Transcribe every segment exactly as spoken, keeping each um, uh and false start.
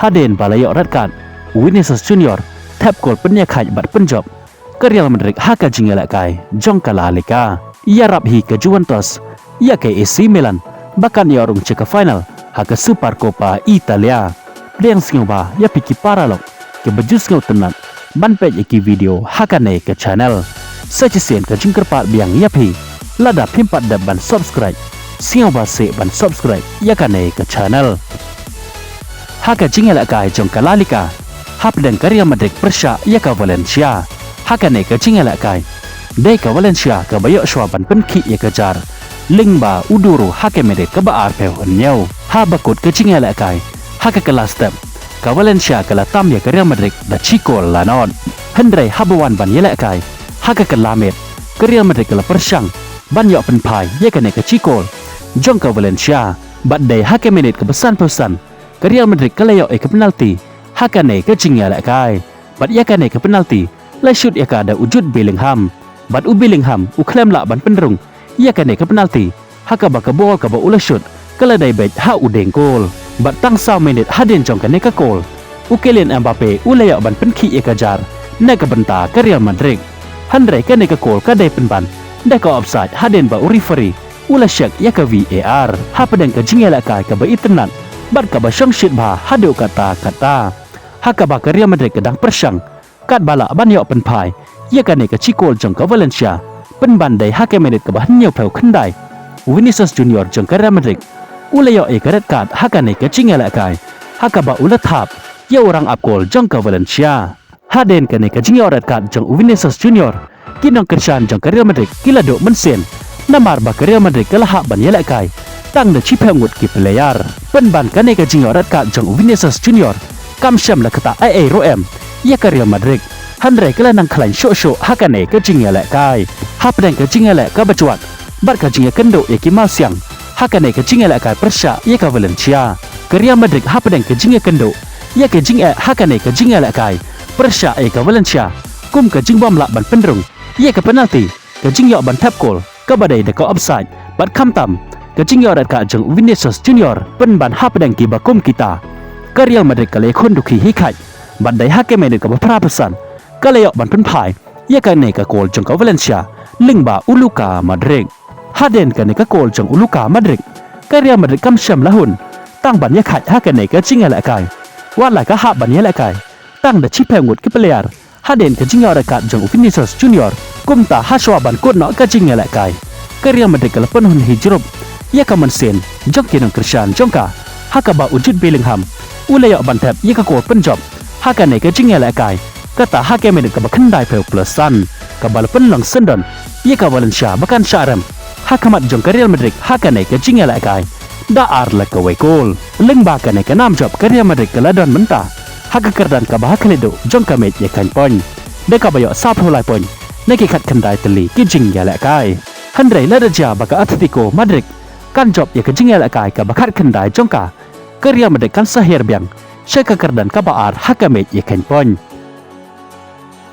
Hadien ba la ïoh red card, u Vinicius Junior thep kol pynïakhaid bad pynjop ka Real Madrid ha ka jingïalehkai jong ka La Liga. Ïarap hi ka Juventus ïa ka A C Milan ba kan ïoh rung sha ka final ha ka Super Copa Italia. Pdiang sngewbha ïa phi ki paralok kiba ju sngewtynnat ban peit ïa ki video ha kane ka channel. Sa shisien ka jingkyrpad biang ïa phi, lada phim pat dep ban subscribe, sngewbha seh ban subscribe ïa kane ka channel. Ha ka jingïalehkai jong ka La Liga, hapdeng ka Real Madrid pyrshah ïa ka Valencia ha kane ka jingïalehkai, dei ka Valencia kaba ïoh shuwa ban pynkhih ïa ka jar lyngba u Duro ha ka minit kaba arphew hynñiew. Haba kut ka jingïalehkai ha ka kylla step, ka Valencia ka la tam ïa ka Real Madrid da shi kol la nod. Hynrei haba wan ban ïalehkai ha ka kylla miet, ka Real Madrid ka la pyrshang ban ïoh pynphai ïa kane ka shi kol jong ka Valencia, bad dei ha ka minit kaba sanphew san ka Real Madrid ka la ïoh ïa ka penalti ha kane ka jingïalehkai. Bad ïa kane ka penalti la shoot ïa ka da u Jude Bellingham, bad u Bellingham u khlem lah ban pynrung ïa kane ka penalti ha kaba ka bol kaba u la shoot ka la dei beit ha u dieng kol. Bad tang saw minit hadien jong kane ka kol, u Kylian Mbappe u la ïoh ban pynkhih ïa ka jar na ka bynta ka Real Madrid. Hynrei kane ka kol ka dei pynban da ka offside hadien ba u referee u la check ïa ka V A R. Hapdeng ka jingïalehkai kaba itynnat bad kaba shongshit bha haduh katta katta, ha kaba ka Real Madrid ka dang pyrshang katba lah ban ïoh pynphai ïa kane ka shi kol jong ka Valencia, pynban dei ha ka minit kaba hynñiewphew khyndai, u Vinicius Junior jong ka Real Madrid u la ïoh ïa ka red card ha kane ka jingïalehkai, ha kaba u la thap ïa u rangap kol jong ka Valencia. Hadien kane ka jingïoh red card jong u Vinicius Junior, ki nongkyrshan jong ka Real Madrid ki la duh mynsiem, namar ba ka Real Madrid ka la hap ban ïalehkai tang da shiphew ngut ki player. Pynban kane ka jingïoh red card jong u Vinicius Junior kam shym la ktah ei ei ruh em ïa ka Real Madrid, hynrei ka la nang khlaiñ shuh shuh ha kane ka jingïalehkai. Hapdeng ka jingïaleh kaba jwat bad ka jingïakynduh ïa ki mawsiang ha kane ka jingïalehkai pyrshah ïa ka Valencia, ka Real Madrid hapdeng ka jingïakynduh ïa ka jingeh ha kane ka jingïalehkai pyrshah ïa ka Valencia kum ka jingbym lah ban pynrung ïa ka penalti, ka jingïoh ban thep kol kaba dei da ka offside, bad khamtam ka jingïoh red card jong u Vinicius Junior. Pynban hapdeng kiba kum kita, ka Real Madrid ka la ïakhun dukhi hi khaid, bad dei ha ka minit kaba phra phew san ka la ïoh ban pynphai ïa kane ka kol jong ka Valencia lyngba u Luka Modric. Hadien kane ka kol jong u Luka Modric, ka Real Madrid kam shym la hun tang ban ïakhaid ha kane ka jingïalehkai, wat la ka hap ban ïalehkai tang da shiphew ngut ki player hadien ka jingïoh red card jong u Vinicius Junior. Kumta hashwa ban kut noh ka jingïalehkai, ka Real Madrid ka la pynhun hi jrup ïa ka mynsiem jong ki nongkyrshan jong ka, ha kaba u Jude Bellingham u la ïoh ban thep ïa ka kol pynjop ha kane ka jingïalehkai, kata ha ka minit kaba khyndaiphew plus san, kaba la pynlong syndon ïa ka Valencia ba kan shah rem ha khmat jong ka Real Madrid ha kane ka jingïalehkai da ar la kawei kol. Lyngba kane ka nam jop ka Real Madrid ka la don mynta ha ka kyrdan kaba ha khlieh duh jong ka mej ïa khein point, da kaba ïoh sawphew lai point na ki khatkhyndai tylli ki jingïalehkai. Hynrei lada jia ba ka Atletico Madrid kan jop ïa ka jingïalehkai kaba khatkhyndai jong ka, ka Real Madrid kan sa hiar biang sha ka kyrdan kaba ar ha ka mej ïa khein point.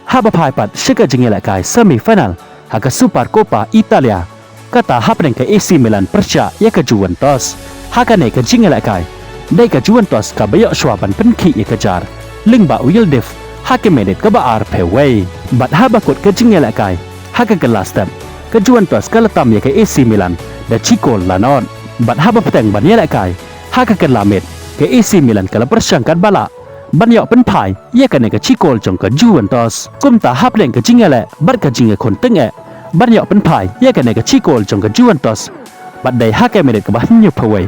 Haba phai pat sha ka jingïalehkai semi final ha ka Super Copa Italia, kata hapdeng ka A C Milan pyrshah ïa ka Juventus. Ha kane ka jingïalehkai, dei ka Juventus kaba ïoh shuwa ban pynkhih ïa ka jar lyngba u Yildiz ha ka minit kaba arphew wei. Bad haba kut ka jingïalehkai ha ka kylla step, ka Juventus ka la tam ïa ka A C Milan da shi kol la nod. Bad haba pteng ban ïalehkai ha ka kylla miet, ka A C Milan ka la pyrshang katba lah ban ïoh pynphai ïa kane ka shi kol jong ka Juventus. Kumta hapdeng ka jingïaleh bad ka jingïakhun tyngeh ban ïoh pynphai ïa kane ka shi kol jong ka Juventus, bad dei ha ka minit kaba hynñiewphew wei,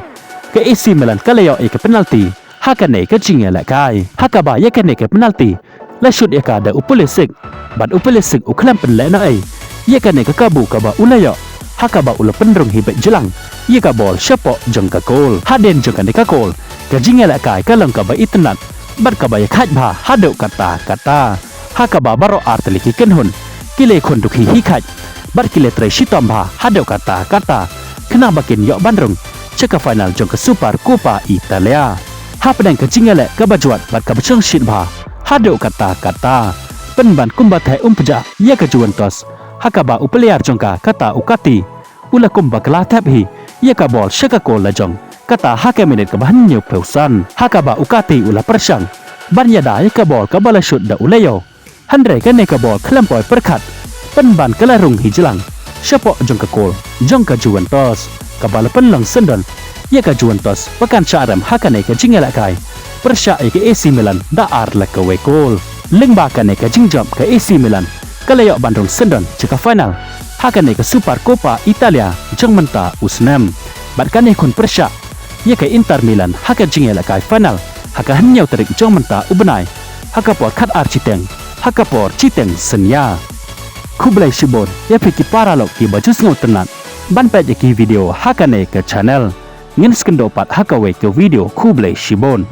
ka A C Milan ka la ïoh ïa ka penalti ha kane ka jingïalehkai, ha kaba ïa kane ka penalti la shoot ïa ka da u Pulisic, bad u Pulisic u khlem pynlehnohei ïa kane ka kabu kaba u la ïoh, ha kaba u la pynrung hi beit jlang ïa ka bol shapoh jong ka kol. Hadien jong kane ka kol, ka jingïalehkai ka long kaba itynnat bad kaba ïakhaid bha haduh katta katta, ha kaba baroh artylli ki kynhun ki la ïakhun dukhi hi khaid bad ki la trei shitom bha haduh katta katta, khnang ba kin ïoh ban rung sha ka final jong ka Super Copa Italia. Hapdeng ka jingïaleh kaba jwat bad kaba shongshit bha haduh katta katta, pynban kumba theh um pjah ïa ka Juventus, ha kaba u player jong ka, kata u Kati, u la kumba kylla thep hi ïa ka bol sha ka kol la jong Kata ha ka minit kaba hynñiewphew san, ha kaba u Kati u la pyrshang ban ïada ïa ka bol kaba la shut da u Leo. Hynrei kane ka bol khlem poi pyrkhat, pynban ka la rung hi jlang shapoh jong ka kol jong ka Juventus, kaba la pynlong syndon ïa ka Juventus ba kan shah rem ha kane ka jingïalehkai pyrshah ïa ka A C Milan da ar la kawei kol. Lyngba kane ka jingjop ka A C Milan ka la ïoh ban rung syndon sha ka final ha kane ka Supercoppa Italia jong mynta u snem. Bad kane khun pyrshah ïa ka Inter Milan ha ka jingïalehkai final ha ka hynñiew tarik jong mynta u bnai, ha ka por khatar shiteng, ha ka por shiteng synñia. Khublei shibun ïa phi ki paralok kiba ju sngewtynnat ban peit ïa ki video ha kane ka channel. Ngin sa ïakynduh pat ha kawei ka video, khublei shibun.